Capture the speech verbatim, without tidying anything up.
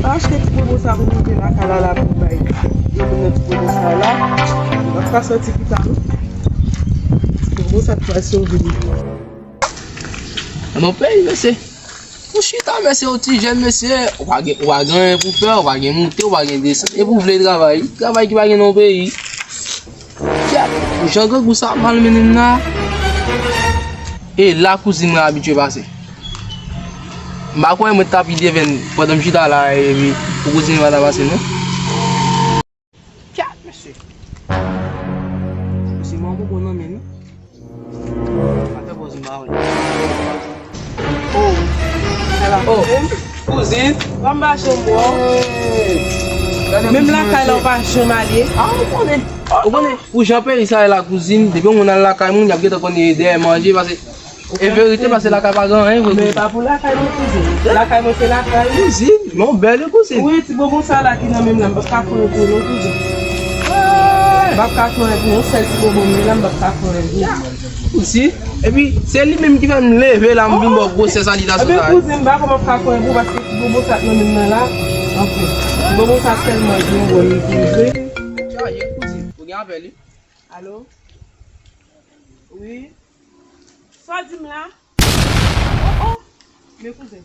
Achte ti bonbon sa pou mete lakay la, la pou bay. Yo pou mete ti bonbon sa la. Mwen pa santi ki pa nou. Ti bonbon sa ki pral sove li. Nan peyi, mesye. Ou chita, mesye, ou ti jèn, mesye. Ou pa gen, ou pa gen anyen pou fè, ou pa gen moute, ou pa gen desann. Epi ou vle travay. Travay ki pa gen nan peyi. Kèt, jan grangou sa ap malmennen m la. E la kouzin mwen abitye pase. M pa kwè mwen t ap devèn pandan m chita la epi pou kouzin mwen pa ta pase non. Kèt, mesye. Mesye, mwen mwen bon nan men nou. Atè kouzin pa wè. Oh. Oh, kouzin. Ban m ba chanm ou. Menm lakay la ou pa janm ale. Ah, ou konnen. Ou konnen, pou jan peyi sa ye la, kouzin, depi yon moun al lakay moun, y ap gentan konn dèyè manje, paske e verite, paske lakay pa gen anyen vre, men kouzin. Pa pou lakay mwen, kouzin. Lakay mwen se lakay. Kouzin, men yon bèl kouzin. Wi, ti bonbon sa la ki nan men m la, m p ap ka pran pou non, kouzin. M p ap ka pran pou yon sèl ti bonbon men la, m p ap ka pran pou. Kouzin, epi se li menm ki fè m leve la, m vin ba w gwosè salitasyon sa. Ebyen, kouzin, m pa konn m ap ka pran pou, paske ti bonbon sa k nan men m nan la. Anfen, ti bonbon sa tèlman gen yon bon li kouzin. Chaje, kouzin, ou gen apèl wi. Alo? Wi? Sa w di m la? Oh, oh! Men kouzin.